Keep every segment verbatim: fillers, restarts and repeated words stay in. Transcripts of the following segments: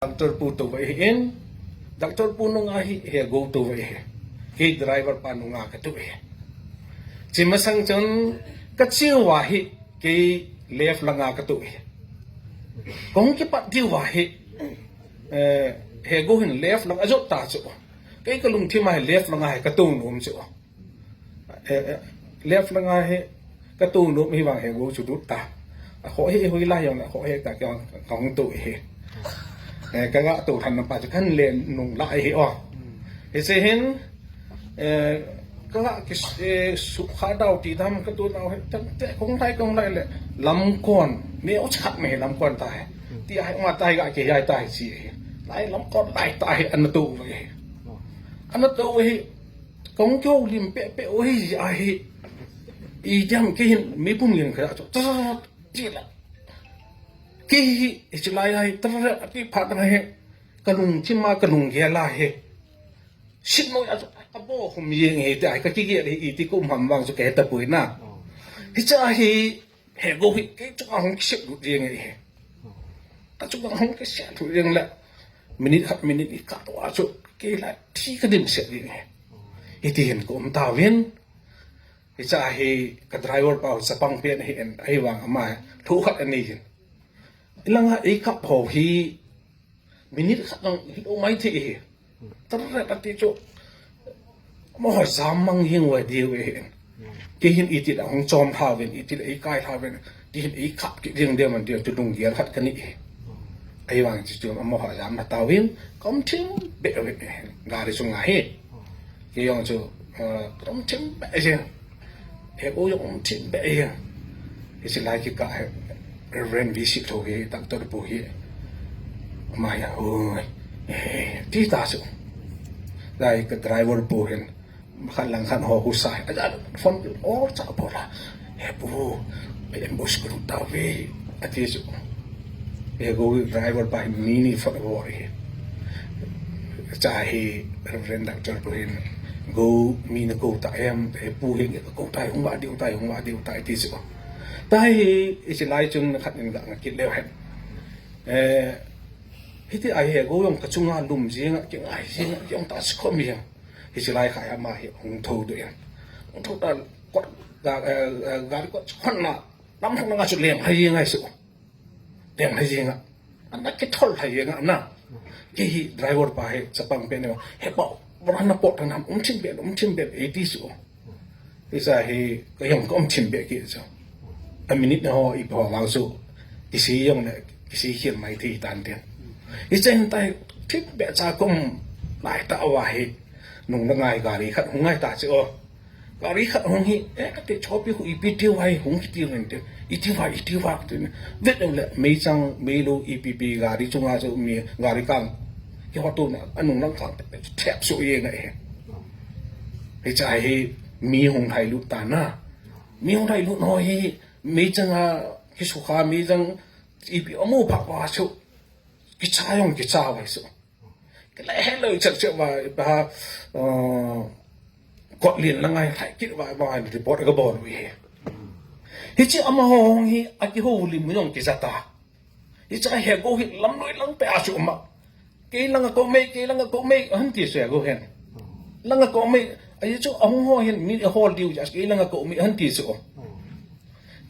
Doctor pu tou ahi in, Doctor pu nunga hi Hego tou ahi. Kei driver pa nunga katou ahi. Chi masang chun kachiu va hi kei left langa katou ahi. Kahung kipat diu va hi, eh, Hego hin left lang ajot ta chu. Kei kalungthim a hi left langa hi katou nom chu. Eh, eh, left langa hi katou nom hi vang Hego chu lut ta. Akhoh hi hoilai jong le, akhoh hi ta kei kahung tou hi. Eh, kaga tou than pa chu kahin len nung lai hi o. Hiche hin, eh, kaga ki, eh, sukha dau ti dam katou nau hi, tante kahung lai kahung lai le, lamkon, neo chak me lamkon ta hi. Ti ahi ma ta hi ga kihei ta hi chi hi. Lai lamkon lai ta hi ana tou hi. Ana tou hi, Kahung kihoulim pehpeh u hi ahi. Ijeh ham kei hin meipum jeng kha chu. Tara, tila. Kei hi, hiche lai a hi, tara, ati phat na hi. Kalungthim a, kalunggel a hi. Sitmo a chu, abo hum jeng hi, ti ahi, kakigel hi, iti kum ham vang chu kahe tapoi na. Hiche a hi, Hego hi, kei chunga hung kisep lut jeng ahi. Kachunga hung kisep lut jeng le. Minute khat, minute ni khat tou a chu, kei la thi kadimset jeng ahi. Hiti hin kaum tauvin. Hiche a hi ka driver pa chapang pen ahi in, ahivang ama lhu khat anei jin. Ilanga eikap ho hi, minute khat jong hilou maithei ahi. Tara ati chu, amaho jam mang jeng uva diu ahi. Kei hin iti la hung chom thauvin, iti la eikai thauvin, ti hin eikap kit jeng diu man diu chu lunggel khat kanei ahi. Ahivang chu chu amaho jam na tauvin, kaum thim beh uvin, gari chunga hi. Kei jong chu, eh, kaum thim beh jeng. Hego jong um thim beh jeng. Hiche lai kikah hi Reverend V C Tho hi, Doctor pu hi. Ama hi, oi, eh, ti ta chu. Lai ka driver pu hin, khat lang khat ho husa hi. Aja phone ol cha bol a. He pu, ambush kalut tauve. Ati chu. Hego driver pa hi mi ni phot bol hi. Cha hi Reverend Doctor pu hin, Go mi nakou ta em, he pu hin kakou tai, hung va diu tai, hung va diu tai, ti chu. Tahi, hiche lai chun khat in ga ngah kit leu hen. Eh, hiti a hi Hego jong kachunga lum jeng a, kingai jeng a, jong ta sikhom jeng. Hiche lai kha ama hi hung thou doh in. Hung thou ta kot, ga, eh, eh, gari kot chon na, lam thang nga chu leng hai jeng ahi chu. Leng hai jeng a. Ana kithol hai jeng a na. Kei hi driver pa hi chapang pen ne. He pa, bora na pot na um thim pen, um thim pen, iti chu. Hiche a hi, ka jong kaum thim beh kit chu. A minute na ho ipi ho vang chu. Kisei jong le, kisei khel mai thei tan tin. Hiche hin tai, thim beh cha kaum lai tauva hi. Nung la ngai gari khat hung ngai ta chu o. Gari khat hung hi, eh, kati chopi khu ipi tiu vai hung kiti uvin tiu. Iti vai, iti vai kati uvin. Vet le, meichang, meilou, ipi pi gari chunga chu mi, gari kang. Kiho tona, anung lang kang, thep so jeng ahi. Hiche a hi mi hung lhailut ta na. Mi hung lhailut ho hi, meichang a, kisukha meichang, ipi amu pha pa chu, kicha jong kicha vai chu. Kila helou chak chak va, va, uh, kot lin la ngai lhai kit va, va report kabol u hi. Hiche amaho hung hi, akihoulim jong kija ta. Hiche a Hego hi lamloi lang peh a chu um a. Kei langa kou mei, kei langa kou mei, ahin ti chu Hego hin. Langa kou mei, ahi chu ahung ho hin mi ahol diu ja, kei langa kou mei, ahin ti chu.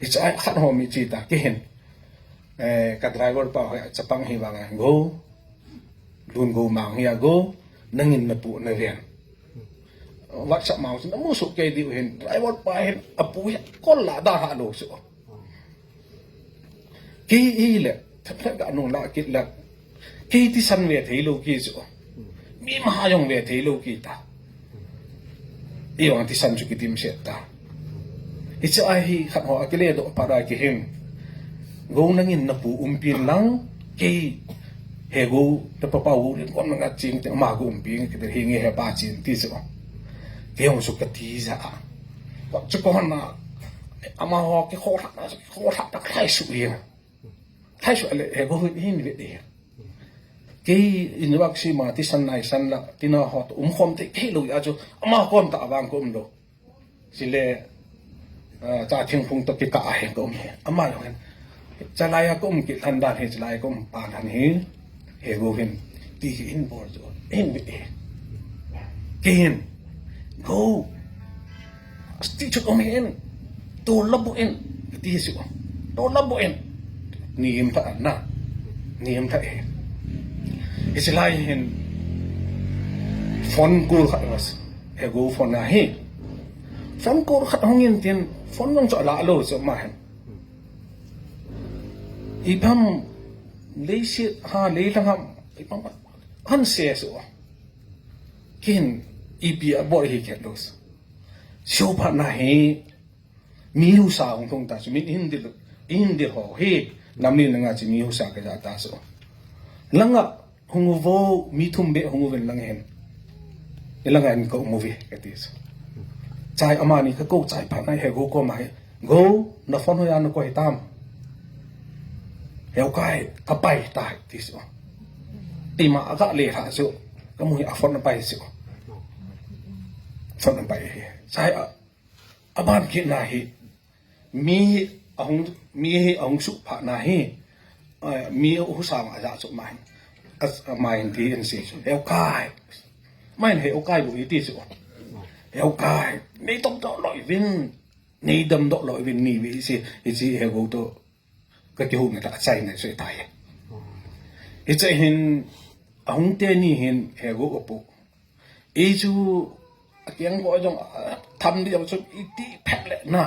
Hiche a khat ho mi chi ta, kei hin. Eh, ka driver pa ho chapang hi vang a, Go, Lungou mang hi a Go, nangin napu naven. WhatsApp mau chu namu soh kei diu hin, driver pa hin, apu hi, kol la da ha lou chu. Kei hi le, thap thap ga nung la kit la. Kei thisan ve thei lou kei chu. Mi ma ha jong ve thei lou kei ta. Ijong thisan chu kidimset ta. Hiche a hi khat ho akile doh pa da kei hin. Go nangin napu umpin lang kei he Go na papa Go len kon nga ching te ma Go umpin kei te hi nge he pa chin ti chu. Kei jong chu kati ja a. Ko chu ko na amaho kei kho tha na kho tha ta khai su ye. Thai su le, Hego hin ve de. Kei in vak si ma thisan nai san la, tina ho to um khom te kei lou a chu, ama kon ta vang ko um lou. Chule, ah, cha thing phung to kikah a hi ko um hi. Ama lo hin. Chalai a ko um kit lhan dan hi, chalai ko um pa lhan hi. He Go hin, ti hi in bol chu, in bit hi. Kei hin, Go, asti chu om hin, to labu in, ti chu, to labu in. Ni im tha na, ni im tha hi. Hichi lai hin, phone call khat mas, He Go phone a hi. Phone call khat hung in tin, phone nong chu ala lo chu ma hin. Ipi ham leiset ha, leilang ham, ipi ham, han se chu. Kei hin ipi abol hi khet lou. Seo phat na hi, mi husa hung thong ta chu, min hin dil, hin dil ho hi, lam ni na nga chu mi husa ka ja ta chu. Langa hung uvo, mi thum beh hung uvin lang hin. Ilanga in ka um uve, ka ti chu. Chai amani ka kou chai phat na He Go koma hi. Go, na phone hoiya na koi tam. He Go kai, ka pai tai, ti chu. Ima aga le ha chu. Ka mu hi a phone na pai chu. Phone na pai hi. Chai a, aban kit na hi. Mi ahung, mi hi ahung suh phat na hi, eh, mi husa ma ja chu main. As, main ti en si chu. He Go kai. Main He Go kai bu i ti chu. He Go kai. Nei dam doh loi vin. Nei dam doh loi vin ni vi si, i si He Go to. Ka kihou na ta chai na chu tai. Hichi hin, ahung te ni hin He Go apu. Ei chu, a kiang ko jong, a, tham di jong chu, i ti phet le na.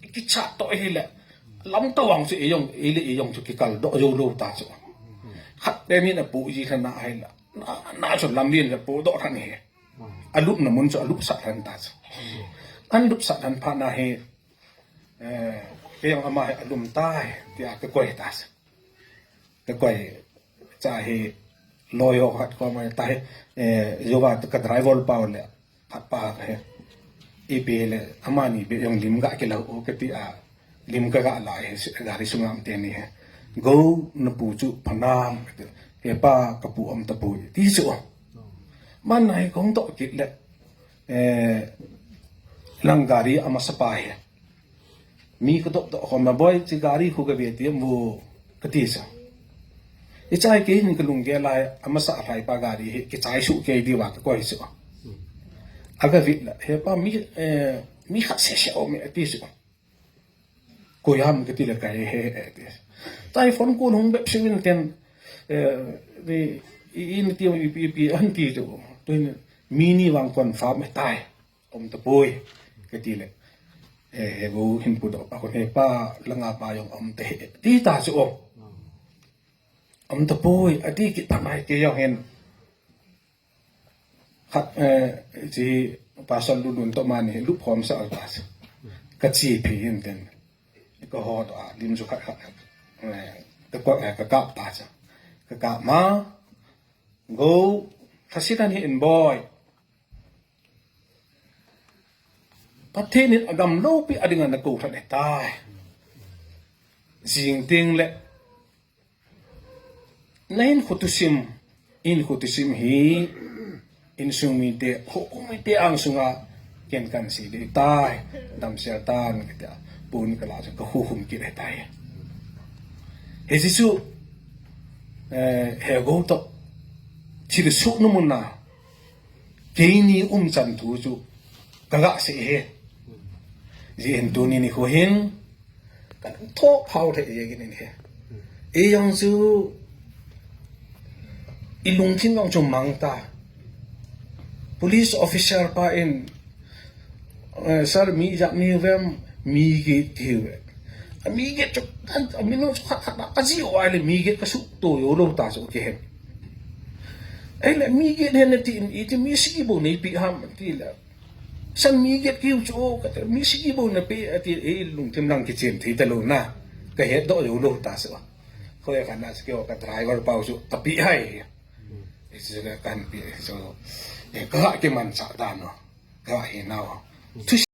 I kichat to hi le. Lam to wang chu ei jong, ei le ei jong chu kikal doh jou lou ta chu. Khat te min apu ji kha na hi la. Na, na chu lam din le pu doh than hi. A lup na mun chu a lup sah than ta chu. An lup sah than phat na hi, eh, kei jong ama hi a lum tai, tia ka koi ta chu. Ka koi, cha hi, loi ho khat koma ta hi, eh, jouva ka driver pa le, khat pa ka hi. Ipi le, amani beh jong lim ga kila u ka ti a, lim ka ga la hi, gari sunga um teni hi. Go na pu chu pha nam, ka ti. He pa ka pu um tapoi, ti chu. Man na hi kong to kit le, eh, lang gari amasa pa hi. Mi ka dop dop khom na, "Boi, chi gari khu ka ve ti mu," ka ti sa. I chai kei hin ka lung gel lai, amasa a hlai pa gari hi, kichai suh kei diu va ka koi chu. A ka vit la, "He pa, mi, eh, mi khat sese um e," a ti chu. "Koi ham?" ka ti le, "Kei hi," a ti. Chai phone call hung bep siu in ten, eh, ni, i, i, ni ti, i, i, i, an ti chu. Tu hin, mi ni vang confirm e tai. Um tapoi, ka ti le. Eh, He Go hin pu doh pa kon, "He pa, langa pa jong um te," ti ta chu o. Um tapoi, a ti kit phat na hi kei jong hin. Khat, eh, chi pasal lu nun to mani, lup khom sa al ta chu. Ka chi phi hin ten. Ka ho to a, lim chu khat khat khat. Eh, ka ko, eh, ka kap ta chu. Ka kap ma, "Go, thasi dan hi in boi. Pathen in agam lopi a dinga na kou than e tai. Jing ting le, na hinkho thusim, hinkho thusim hi, insung mite, ho, mite ang sunga, ken kan si dei tai, damsel tan," ka ti a, pun ka la chu ka hu hum kit e tai. Hichi chu, eh, He Go to, thil suh na mun na, Keini umchan thu chu ka ga sei e. Hijeh hin tuni nikho hin ka lungthim phao thei jeng in ahi. Ei jong chu i lungthim jong chu mang ta. Police officer pa in, eh, "Sir, mi ijat neiu vem?" "Mi get keiu ve." A mi get chu, a mi no chu khat khat a ji o ai le mi get ka suhto jou lou ta chu kei hen. Ahile mi get hen nati in, iti mi sagi bou neipe ham ti le. "Sir, mi get keiu chu o," kati, "mi sagi bou nape," ati, ei lungthim lang kichen thei talou na. Ka hetdoh jou lou ta chu. Khoi khat na chu keiho ka driver pau chu ape hai. Ei chu ka kan pe chu. Eh, ka kimanchah dan o. Ka hi nau. Thu